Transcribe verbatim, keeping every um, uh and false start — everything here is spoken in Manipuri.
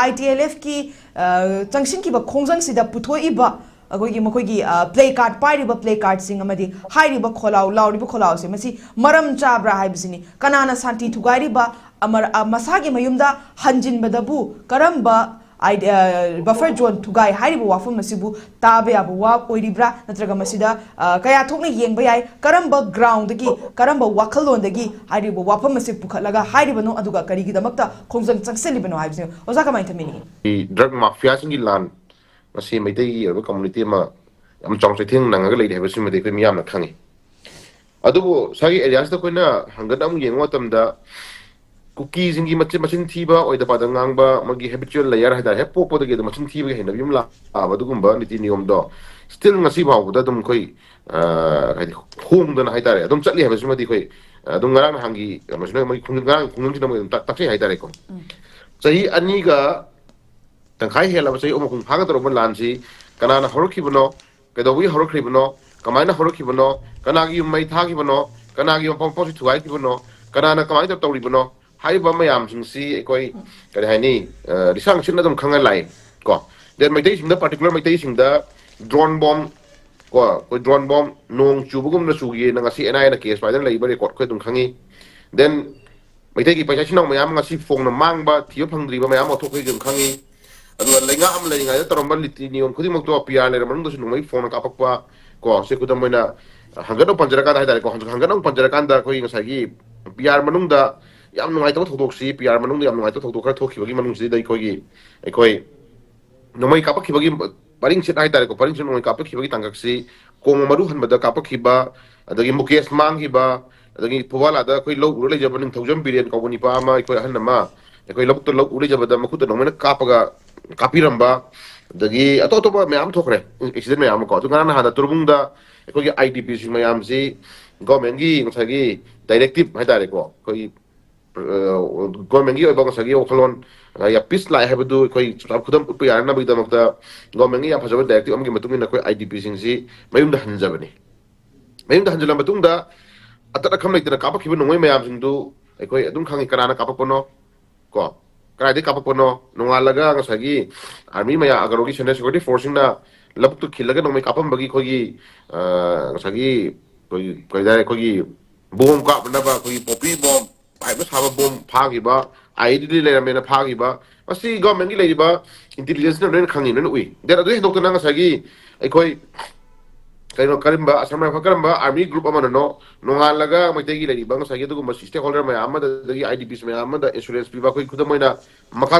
ꯑꯥꯏ ꯇꯤ ꯑꯦꯜ ꯑꯦꯐꯀꯤ ꯆꯪꯁꯤꯟꯈꯤꯕ ꯈꯣꯡꯖꯪꯁꯤꯗ ꯄꯨꯊꯣꯛꯏꯕ ꯑꯩꯈꯣꯏꯒꯤ ꯃꯈꯣꯏꯒꯤ ꯄ꯭ꯂꯦ ꯀꯥꯔꯠ ꯄꯥꯏꯔꯤꯕ ꯄ꯭ꯂꯦ ꯀꯥꯔꯠꯁꯤꯡ ꯑꯃꯗꯤ ꯍꯥꯏꯔꯤꯕ ꯈꯣꯜꯂꯥꯎ ꯂꯥꯎꯔꯤꯕ ꯈꯣꯜꯂꯥꯎꯁꯦ ꯃꯁꯤ ꯃꯔꯝ ꯆꯥꯕ꯭ꯔꯥ ꯍꯥꯏꯕꯁꯤꯅꯤ꯫ ꯀꯅꯥꯅ ꯁꯥꯟꯇꯤ ꯊꯨꯒꯥꯏꯔꯤꯕ? ꯑꯃꯔ- ꯑ, ꯃꯁꯥꯒꯤ ꯃꯌꯨꯝꯗ ꯍꯟꯖꯤꯟꯕꯗꯕꯨ ꯀꯔꯝꯕ ꯕꯐꯔ ꯖꯣꯟ ꯊꯨꯒꯥꯏ ꯍꯥꯏꯔꯤꯕ ꯋꯥꯐꯝ ꯑꯁꯤꯕꯨ ꯇꯥꯕ ꯌꯥꯕ ꯋꯥ ꯑꯣꯏꯔꯤꯕ꯭ꯔꯥ? ꯅꯠꯇ꯭ꯔꯒ ꯃꯁꯤꯗ ꯑ, ꯀꯌꯥ ꯊꯣꯛꯅ ꯌꯦꯡꯕ ꯌꯥꯏ? ꯀꯔꯝꯕ ꯒ꯭ꯔꯥꯎꯟꯗꯒꯤ, ꯀꯔꯝꯕ ꯋꯥꯈꯜꯂꯣꯟꯗꯒꯤ ꯍꯥꯏꯔꯤꯕ ꯋꯥꯐꯝ ꯑꯁꯤ ꯄꯨꯈꯠꯂꯒ ꯍꯥꯏꯔꯤꯕꯅꯣ? ꯑꯗꯨꯒ ꯀꯔꯤꯒꯤꯗꯃꯛꯇ ꯈꯣꯡꯖꯪ ꯆꯪꯁꯤꯜꯂꯤꯕꯅꯣ ꯍꯥꯏꯕꯁꯤ ꯑꯣꯖꯥ ꯀꯃꯥꯏꯅ ꯊꯝꯕꯤꯅꯤꯡꯉꯤ? ꯗ꯭ꯔꯒ ꯃꯥꯐꯤꯌꯥꯁꯤꯡꯒꯤ ꯂꯥꯟ ꯉꯁꯤ ꯃꯩꯇꯩꯒꯤ ꯑꯣꯏꯕ ꯀꯝꯃꯨꯅꯤꯇꯤ ꯑꯃ ꯌꯥꯝ ꯆꯥꯎꯅ ꯆꯩꯊꯦꯡ ꯅꯪꯉꯒ ꯂꯩꯔꯤ ꯍꯥꯏꯕꯁꯤꯃꯗꯤ ꯑꯩꯈꯣꯏ ꯃꯤꯌꯥꯝꯅ ꯈꯪꯉꯤ꯫ ꯑꯗꯨꯕꯨ ꯁꯥꯒꯤ ꯑꯦꯔꯤꯌꯥꯁꯤꯗ ꯑꯩꯈꯣꯏꯅ ꯍꯪꯒꯠ ꯑꯃꯨꯛ ꯌꯦꯡꯕ ꯃꯇꯝꯗ ꯀꯨꯀꯤꯁꯤꯡꯒꯤ ꯃꯆꯤꯟ ꯃꯆꯤꯟ ꯊꯤꯕ, ꯑꯣꯏꯗ ꯄꯥꯗ ꯉꯥꯡꯕ, ꯃꯣꯏꯒꯤ ꯍꯦꯕꯤꯆꯨꯋꯦꯜ ꯂꯦꯌꯔ ꯍꯥꯏꯇꯥꯔꯦ, ꯍꯦꯛ ꯄꯣꯛꯄꯗꯒꯤ ꯑꯗꯨꯝ ꯃꯆꯤꯟ ꯊꯤꯕꯒꯤ ꯍꯩꯅꯕꯤ ꯑꯃ ꯂꯥꯛꯑꯕ ꯑꯗꯨꯒꯨꯝꯕ ꯅꯤꯇꯤ ꯅꯤꯌꯣꯝꯗꯣ ꯁ꯭ꯇꯤꯜ ꯉꯁꯤ ꯐꯥꯎꯕꯗ ꯑꯗꯨꯝ ꯑꯩꯈꯣꯏ ꯍꯥꯏꯗꯤ ꯍꯣꯡꯗꯅ ꯍꯥꯏꯇꯥꯔꯦ ꯑꯗꯨꯝ ꯆꯠꯂꯤ ꯍꯥꯏꯕꯁꯤꯃꯗꯤ ꯑꯩꯈꯣꯏ ꯑꯗꯨꯝ ꯉꯔꯥꯡ ꯅꯍꯥꯟꯒꯤ ꯀꯩꯅꯣꯁꯤꯅ ꯃꯣꯏ ꯉꯔꯥꯡ ꯈꯣꯡꯖꯪꯁꯤꯅ ꯃꯣꯏ ꯑꯗꯨꯝ ꯇꯥꯛꯆꯩ ꯍꯥꯏꯇꯥꯔꯦꯀꯣ꯫ ꯆꯍꯤ ꯑꯅꯤꯒ ꯇꯪꯈꯥꯏ ꯍꯦꯜꯂꯕ ꯆꯍꯤ ꯑꯃ ꯃꯄꯨꯡ ꯐꯥꯒꯗꯧꯔꯕ ꯂꯥꯟꯁꯤ ꯀꯅꯥꯅ ꯍꯧꯔꯛꯈꯤꯕꯅꯣ, ꯀꯩꯗꯧꯕꯒꯤ ꯍꯧꯔꯛꯈ꯭ꯔꯤꯕꯅꯣ, ꯀꯃꯥꯏꯅ ꯍꯧꯔꯛꯈꯤꯕꯅꯣ, ꯀꯅꯥꯒꯤ ꯌꯨꯝ ꯃꯩ ꯊꯥꯈꯤꯕꯅꯣ, ꯀꯅꯥꯒꯤ ꯃꯄꯣꯛ ꯃꯄꯣꯛꯁꯤ ꯊꯨꯒꯥꯏꯈꯤꯕꯅꯣ, ꯀꯅꯥꯅ ꯀꯃꯥꯏꯅ ꯇꯧꯔꯤꯕꯅꯣ ꯍꯥꯏꯔꯤꯕ ꯃꯌꯥꯝꯁꯤꯡꯁꯤ ꯑꯩꯈꯣꯏ ꯀꯔꯤ ꯍꯥꯏꯅꯤ, ꯂꯤꯁꯥꯡ ꯁꯤꯠꯅ ꯑꯗꯨꯝ ꯈꯪꯅ ꯂꯥꯛꯏ ꯀꯣ꯫ ꯗꯦꯟ ꯃꯩꯇꯩꯁꯤꯡꯗ, ꯄꯥꯔꯇꯤꯀꯨꯂꯔ ꯃꯩꯇꯩꯁꯤꯡꯗ ꯗ꯭ꯔꯣꯟ ꯕꯣꯝ ꯀꯣ, ꯑꯩꯈꯣꯏ ꯗ꯭ꯔꯣꯟ ꯕꯣꯝ ꯅꯣꯡ ꯆꯨꯕꯒꯨꯝꯅ ꯆꯨꯈꯤꯑꯅ ꯉꯁꯤ ꯑꯦꯟ ꯑꯥꯏ ꯑꯦꯅ ꯀꯦꯁ ꯄꯥꯏꯗꯅ ꯂꯩꯕ ꯔꯦꯀꯣꯔꯠ ꯑꯩꯈꯣꯏ ꯑꯗꯨꯝ ꯈꯪꯉꯤ꯫ ꯗꯦꯟ ꯃꯩꯇꯩꯒꯤ ꯄꯩꯁꯥ ꯏꯆꯤꯟ ꯏꯅꯥꯎ ꯃꯌꯥꯝ ꯉꯁꯤ ꯐꯣꯡꯅ ꯃꯥꯡꯕ, ꯊꯤꯕ ꯐꯪꯗ꯭ꯔꯤꯕ ꯃꯌꯥꯝ ꯑꯃ ꯊꯣꯛꯄꯒꯤ ꯑꯗꯨꯝ ꯈꯪꯉꯤ꯫ ꯑꯗꯨꯒ ꯂꯩꯉꯥꯛ ꯑꯃ ꯂꯩꯔꯤꯉꯩꯗ ꯇꯧꯔꯝꯕ ꯅꯤꯇꯤ ꯅꯤꯌꯣꯝ ꯈꯨꯗꯤꯡꯃꯛꯇꯣ ꯄꯤ ꯑꯥꯔ ꯂꯩꯔ ꯃꯅꯨꯡꯗꯁꯨ ꯅꯣꯡꯃꯩ ꯐꯣꯡꯅ ꯀꯥꯞꯄꯛꯄ ꯀꯣ꯫ ꯁꯤ ꯈꯨꯗꯝ ꯑꯣꯏꯅ ꯍꯪꯒꯠ ꯑꯃꯨꯛ ꯄꯟꯖꯔꯀꯥꯟꯗ ꯍꯥꯏꯇꯥꯔꯦꯀꯣ, ꯍꯪꯒꯠ ꯑꯃꯨꯛ ꯄꯟꯖꯔꯀꯥꯟꯗ ꯑꯩꯈꯣꯏ ꯉꯁꯥꯏꯒꯤ ꯄꯤ ꯑꯥꯔ ꯃꯅꯨꯡꯗ ꯌꯥꯝ ꯅꯨꯡꯉꯥꯏꯇꯕ ꯊꯧꯗꯣꯛꯁꯤ, ꯄꯤ ꯑꯥꯔ ꯃꯅꯨꯡꯗ ꯌꯥꯝ ꯅꯨꯡꯉꯥꯏꯇꯕ ꯊꯧꯗꯣꯛ ꯈꯔ ꯊꯣꯛꯈꯤꯕꯒꯤ ꯃꯅꯨꯡꯁꯤꯗ ꯑꯩꯈꯣꯏꯒꯤ ꯑꯩꯈꯣꯏ ꯅꯣꯡꯃꯩ ꯀꯥꯞꯄꯛꯈꯤꯕꯒꯤ ꯄꯔꯤꯡꯁꯤꯠ ꯍꯥꯏꯇꯥꯔꯦꯀꯣ, ꯄꯔꯤꯡꯁꯤꯠ ꯅꯣꯡꯃꯩ ꯀꯥꯞꯄꯛꯈꯤꯕꯒꯤ ꯇꯥꯡꯀꯛꯁꯤ ꯀꯣꯡꯕ ꯃꯔꯨ ꯍꯟꯕꯗ ꯀꯥꯞꯄꯛꯈꯤꯕ, ꯑꯗꯒꯤ ꯃꯨꯀꯦꯁ ꯃꯥꯡꯈꯤꯕ, ꯑꯗꯒꯤ ꯐꯨꯕꯥꯂꯥꯗ ꯑꯩꯈꯣꯏ ꯂꯧ ꯎꯔ ꯂꯩꯖꯕ ꯅꯤꯡꯊꯧꯖꯝ ꯕꯤꯔꯦꯟ ꯀꯧꯕ ꯅꯨꯄꯥ ꯑꯃ, ꯑꯩꯈꯣꯏ ꯑꯍꯜ ꯑꯃ ꯑꯩꯈꯣꯏ ꯂꯧꯕꯨꯛꯇ ꯂꯧ ꯎ ꯂꯩꯖꯕꯗ ꯃꯈꯨꯠꯇ ꯅꯣꯡꯃꯩꯅ ꯀꯥꯞꯄꯒ ꯀꯥꯞꯄꯤꯔꯝꯕ, ꯑꯗꯒꯤ ꯑꯇꯣꯞ ꯑꯇꯣꯞꯄ ꯃꯌꯥꯝ ꯊꯣꯛꯈ꯭ꯔꯦ ꯑꯦꯛꯁꯤꯗꯦꯟ ꯃꯌꯥꯝ ꯑꯃ ꯀꯣ꯫ ꯑꯗꯨ ꯉꯔꯥꯡ ꯅꯍꯥꯟꯗ ꯇꯨꯔꯕꯨꯡꯗ ꯑꯩꯈꯣꯏꯒꯤ ꯑꯥꯏ ꯗꯤ ꯄꯤꯁꯤꯡ ꯃꯌꯥꯝꯁꯤ ꯒꯣꯔꯃꯦꯟꯒꯤ ꯉꯁꯥꯏꯒꯤ ꯗꯥꯏꯔꯦꯛꯇꯤꯞ ꯍꯥꯏꯇꯥꯔꯦꯀꯣ, ꯑꯩꯈꯣꯏꯒꯤ ꯒꯣꯔꯃꯦꯟꯒꯤ ꯑꯣꯏꯕ ꯉꯁꯥꯏꯒꯤ ꯋꯥꯈꯜꯂꯣꯟ, ꯄꯤꯁ ꯂꯥꯛꯑꯦ ꯍꯥꯏꯕꯗꯨ ꯑꯩꯈꯣꯏ ꯆꯞ ꯆꯥꯕ ꯈꯨꯗꯝ ꯎꯠꯄ ꯌꯥꯅꯅꯕꯒꯤꯗꯃꯛꯇ ꯒꯣꯔꯃꯦꯟꯒꯤ ꯌꯥꯝ ꯐꯖꯕ ꯗꯥꯏꯔꯦꯛꯇꯤꯞ ꯑꯃꯒꯤ ꯃꯇꯨꯡ ꯏꯟꯅ ꯑꯩꯈꯣꯏ ꯑꯥꯏ ꯗꯤ ꯄꯤꯁꯤꯡꯁꯤ ꯃꯌꯨꯝꯗ ꯍꯟꯖꯕꯅꯤ꯫ ꯃꯌꯨꯝꯗ ꯍꯟꯖꯜꯂ ꯃꯇꯨꯡꯗ ꯑꯇꯠ ꯑꯈꯝ ꯂꯩꯇꯅ ꯀꯥꯞꯄꯛꯈꯤꯕ ꯅꯣꯡꯃꯩ ꯃꯌꯥꯝꯁꯤꯡꯗꯨ ꯑꯩꯈꯣꯏ ꯑꯗꯨꯝ ꯈꯪꯉꯤ ꯀꯅꯥꯅ ꯀꯥꯞꯄꯛꯄꯅꯣ ꯀꯣ꯫ ꯀꯗꯥꯏꯗꯒꯤ ꯀꯥꯞꯄꯛꯄꯅꯣ? ꯅꯣꯡꯉꯥꯜꯂꯒ ꯉꯁꯥꯏꯒꯤ ꯑꯥꯔꯃꯤ ꯃꯌꯥꯝ, ꯀꯩꯅꯣꯒꯤ ꯁꯦꯟꯇ꯭ꯔꯦꯜ ꯁꯦꯀ꯭ꯌꯨꯔꯤꯇꯤ ꯐꯣꯔꯁꯁꯤꯡꯅ ꯂꯧꯕꯨꯛꯇ ꯈꯤꯜꯂꯒ ꯅꯣꯡꯃꯩ ꯀꯥꯞꯄꯝꯕꯒꯤ ꯑꯩꯈꯣꯏꯒꯤ, ꯑ, ꯉꯁꯥꯏꯒꯤ ꯑꯩꯈꯣꯏꯒꯤ ꯀꯩ ꯍꯥꯏꯇꯥꯔꯦ, ꯑꯩꯈꯣꯏꯒꯤ ꯕꯣꯝ ꯀꯥꯞꯅꯕ ꯑꯩꯈꯣꯏꯒꯤ ꯄꯣꯄꯤ ꯕꯣꯝ ꯍꯥꯏꯕ ꯁꯥꯕ ꯕꯣꯝ ꯐꯥꯈꯤꯕ, ꯑꯥꯏ ꯏ ꯗꯤꯗꯤ ꯂꯩꯔꯝꯃꯦꯅ ꯐꯥꯈꯤꯕ, ꯃꯁꯤ ꯒꯣꯔꯃꯦꯟꯒꯤ ꯂꯩꯔꯤꯕ ꯏꯟꯇꯦꯂꯤꯖꯦꯟꯁꯅ ꯂꯣꯏꯅ ꯈꯪꯉꯤ, ꯂꯣꯏꯅ ꯎꯏ꯫ ꯗꯦꯟ ꯑꯗꯨ ꯍꯦꯟꯗꯣꯛꯇꯅ ꯉꯁꯥꯏꯒꯤ ꯑꯩꯈꯣꯏ ꯀꯩꯅꯣ, ꯀꯔꯝꯕ ꯑꯁꯝ ꯔꯥꯏꯐꯜ, ꯀꯔꯝꯕ ꯑꯥꯔꯃꯤ ꯒ꯭ꯔꯨꯞ ꯑꯃꯅꯅꯣ ꯅꯣꯡꯉꯥꯜꯂꯒ ꯃꯩꯇꯩꯒꯤ ꯂꯩꯔꯤꯕ ꯉꯁꯥꯏꯒꯤ ꯑꯗꯨꯒꯨꯝꯕ ꯁ꯭ꯇꯦꯛ ꯍꯣꯜꯗꯔ ꯃꯌꯥꯝ ꯑꯃꯗ, ꯑꯗꯒꯤ ꯑꯥꯏ ꯗꯤ ꯄꯤꯁ ꯃꯌꯥꯝ ꯑꯃꯗ ꯏꯟꯁꯨꯔꯦꯟꯁ ꯄꯤꯕ, ꯑꯩꯈꯣꯏ ꯈꯨꯗꯝ ꯑꯣꯏꯅ ꯃꯈꯥ